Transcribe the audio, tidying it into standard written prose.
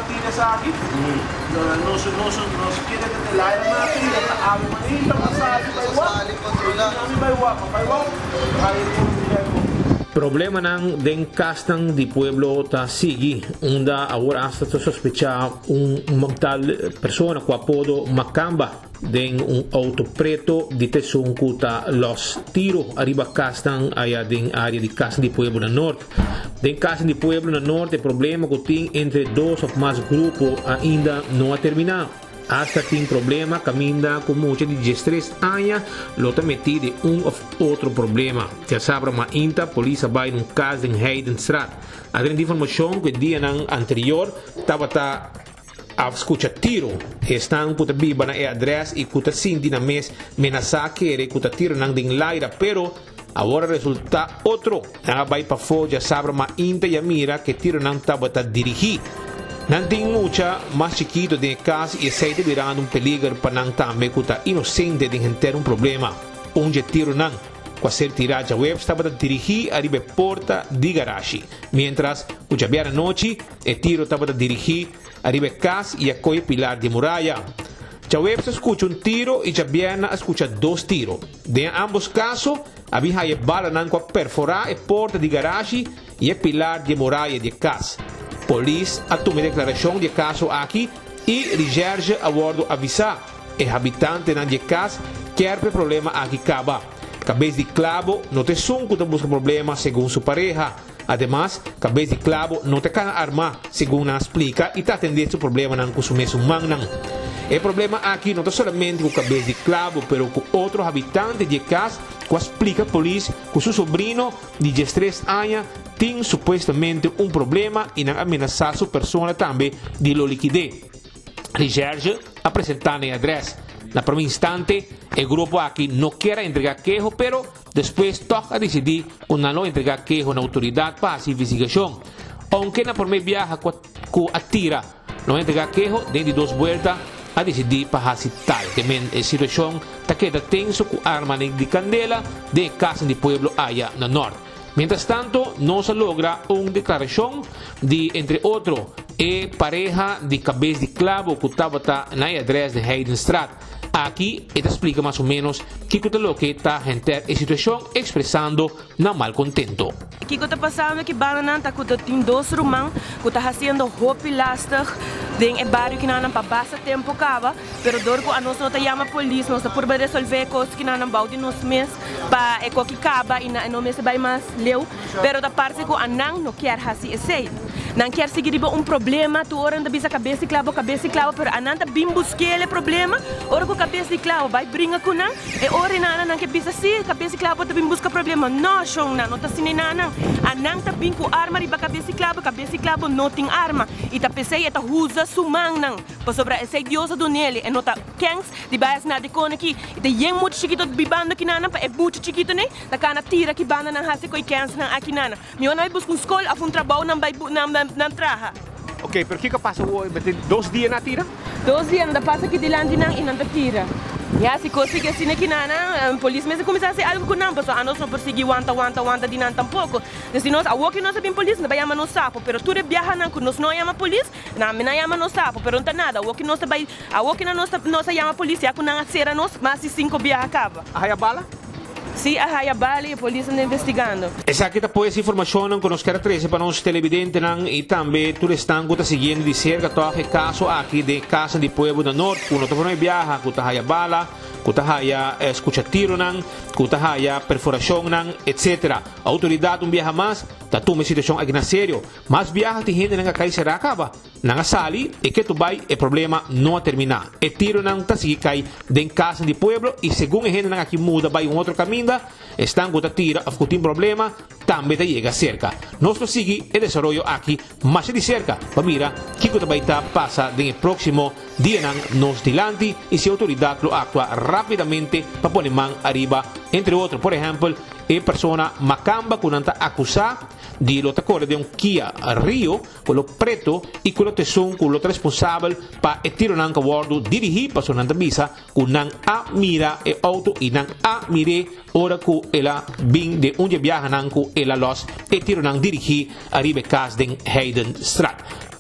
tira esaki. Nos nos nos kere ta den laira nan a tira ta awe mainta pa sali bai wak. Mi bai wak, mi bai wak, bai e kon. Problemanan den kasnan di pueblo ta sigui, unda awor asta ta sospecha un tal persona ku apodo Makamba den un auto preto di ta esun ku ta los tiro ariba kasnan aya den area di Kasnan di Pueblo na Noord. Den Kasnan di Pueblo na Noord e problema ku tin entre dos of mas grupo ainda no a termina. Asta tin problema kaminda ku mucha di diestres aña lo ta metí den un òf otro problema. Djasabra mainta polis a bai na un kas den Heidenstraat. A tene di informashon ku e dianan anterior tabata a skucha tiro. Esnan ku ta biba na e adrès i ku ta sinti nan mes menasá kere ku ta tironan den laira, pero awor a resultá otro. Nan a bai pafó djasabra mainta i a mira ku e tironan tabata dirigí. Nan tin mucha mas chikitu den e kas i esei ta birando un peliger pa nan tambe ku ta inosente den henter un problema. Un dje tironan ku a ser tirá djaweps tabata dirigí ariba e porta di garashi, miéntras ku djabièrnè anochi e tiro tabata dirigí ariba e kas i a kohe pilar di e muraya. Djaweps a skucha un tiro i djabièrnè a skucha dos tiro. Den ámbos kaso, A bin haya e balanan ku a perforá e porta di garashi i e pilar di e muraya di e kas. Polis a tuma e deklarashon di e kaso aki i Recherche a wòrdu avisá. E habitantenan di e kas kier pa e problema aki kaba. Kabes di klabo no ta esun ku ta buska problema segun su pareha. Ademas, kabes di klabo no ta kana armá, segun nan a splika i ta atendé su problemanan ku su mesun mannan. E problema aki no ta solamente ku kabes di klabo pero ku otro habitante di e kas ku a splika polis ku su sobrino di diestres aña tin supuestamente un problema i nan a menasá su persona tambe di lo likid'é. Recherche a presentá na e adrès. Na prome instante e grupo aki no kier a entregá keho pero Despues tòg a disidí ku nan lo entregá keho na outoridat pa hasi investigashon. Ounke na promé biaha ku ku a tira no a entregá keho, den di dos buelta a disidí pa hasi tal. Te men e situashon ta keda tenso ku armanan di kandela den e kasnan di pueblo aya na nòrt. Mientras tanto nos a logra un deklarashon di entre otro e pareha di kabes di klabo ku tabata na e adrès den Heidenstraat. Aki e ta splika mas o ménos kiko ta loke ta henter e situashon ekspresando nan malkontento. Kiko ta pasando ki bandanan ta ku ta tin dos ruman ku ta hasiendo hopi lastig den e bario kinanan pa basta tempo kaba, pero dor ku anos no ta yama polis nos ta purba resolve e kos kinanan bou di nos mes pa e koki kaba i no mester bai mas leu, pero ta parse ku anan no kier hasi esei. Nan kier sigui riba un problema, tur ora nan ta bisa kabes di klabo, kabes di klabo, pero anan ta bin busk'el e problema, ora ku kabes di klabo bai bringa ku nan, e ora nan nan ke bisa si, kabes di klabo ta bin buska problema, no shon, nan no ta asina nan, anan ta bin ku arma riba kabes di klabo, kabes di klabo no tin arma, i ta p'esei e ta usa su mannan, pasobra esei Dios a dun'el, e no ta kens di bai asina di kone aki, i ta yen mucha chikito bibando kinan pa e bucha chikito nei ta kana tira ki banda nan hasi ku e kensnan akinan. Mihor nan bai buska un skol of un trabou nan bai nan traha. Ok, pero kiko a pasa awor? Bo tin dos dia nan a tira? Dos dia nan ta pasa aki dilanti nan i nan ta tira. Ya, si kos sigui asina aki nan, polis mester kuminsá hasi algu ku nan, pasobra anos no por sigui wanta, wanta, wanta di nan tampoko. Entonces si nos, awor ki nos a bin polis, nan ta bai yama nos sapo, pero tur e biahanan ku nos no a yama polis, nan a yama nos sapo, pero no ta nada. Awor ki nos ta bai, awor ki nan nos ta nos a yama polis ya ku nan a sera nos mas di sinku biaha kaba. A haya bala? Si a haya bala y e polis anda investigando. Esaki ta pues informashonnan ku nos ker a trese pa nos televidentenan i tambe tur esnan ku ta siguiendo di serka tòg e kaso aki den e Casa di Pueblo na Noord ku no ta prome biaha ku ta haya bala, ku ta haya skucha tironan, ku ta haya perforashonnan etc. Outoridat un biaha mas ta tuma e situashon aki na serio. Mas biaha tin hendenan a kai será kaba. Nan a sali, e ketu bai, e problema no a terminá. E tironan ta sigui kai den kasnan di pueblo i segun e hendenan aki muda bai un otro kaminda, esnan ku ta tira òf ku tin problema tambe ta yega serka. Nos lo sigui e desaroyo aki masha di serka pa mira kiko ta bai ta pasa den e próksimo dianan nos dilanti i si outoridat lo aktua rápidamente pa pone man ariba entre otro por ehèmpel e persona makamba ku nan ta akusá di lo ta kore den un Kia Rio Ku lo preto i ku lo tesun ku lo ta responsabel pa e tironan ku a wòrdu dirigí, pasobra nan ta bisa ku nan a mira e outo i nan a mir'é ora ku el a bin den un di e biahanan ku el a lòs e tironan dirigí ariba e kas den Heidenstraat.